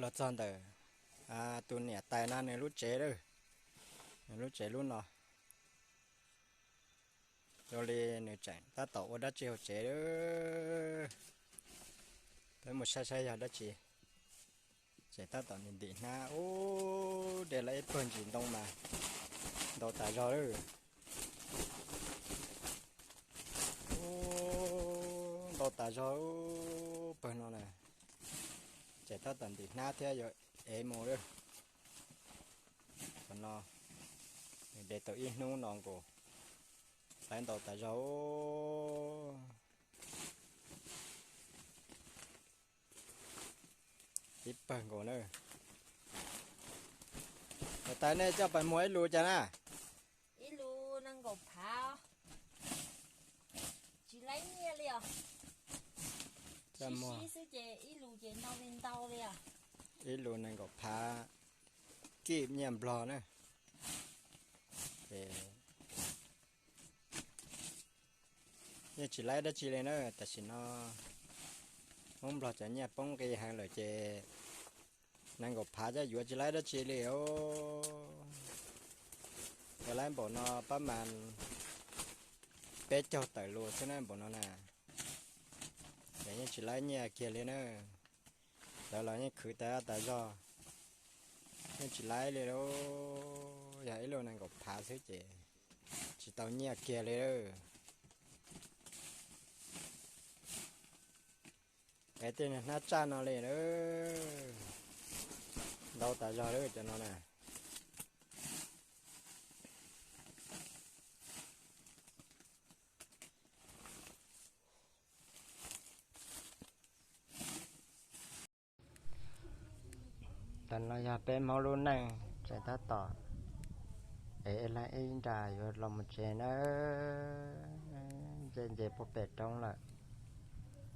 Los txog ntawm tus niam tais no nws lub tsev lawm, nws lub tsev lub no. Zoo li nws tseem tab tom ua dab tsi hauv tsev lawm. Peb mus saib saib yog dab tsi. Tseem tab tom ntim ntim hnab, ub, de lawm ib pawg ntsis ntoo mas ntau tas zog lawm. Ub, ntau tas zog, pawg no na. Tseem tab tom ntim hnab thiab yuav ev mus lawm. Qhov no nws de tau ib hnub no nkaus, lawm ntau tas zog. Ib pawg nkaus na. Niam tais, nej coj pais muag ib lus cas na? Ib lus nees nkaum phav, tsis laib nyiaj li os. Sib sib xwb ces ib lus ces ntau li ntau li os. Ib lus nees nkaum phav kib nyiaj Nplog na. Ces yeej tsis laib dab tsi li na, tam sim no Hmoob Nplog cov nyiaj poob nqi heev lawm ces nees nkaum phav coj yuav tsis laib dab tsi li os. Yuav laib npaum no pab mas peb caug tawm lus xwb na npaum no na. Ces yeej tsis laib nyiaj kiag li na. Lawv los yeej khwv tas tas zog, yeej tsis laib li lauj. Yog ib lus nees nkaum phav xwb ces tsis tau nyiaj kiag li. Es tej niag hnab tsaj no li, ntau tas zog li cov no na. Tam no yog peb Hmoob lub neej tseem tab tom ev ib leeg ib nra yuav los mus tsev nawb. Nce nce puag pem roob lawm.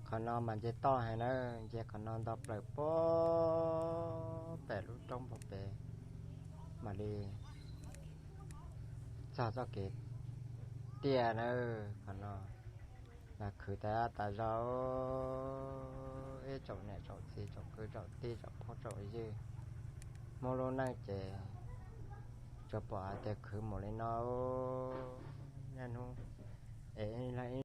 Qhov no mas nce toj heev nawb, nce qhov no nto plaws puag pem lub roob puag pem mam li txog txoj kev tiaj nawb. Qhov no mas khwv tas tas zog, ib tsoom niam tsoom txiv tsoom kwv tsoom tij tsoom phooj tsoom ywg, Hmoob lub neej ces tsuas pom hais tias khwv mus li no. Niaj hnub es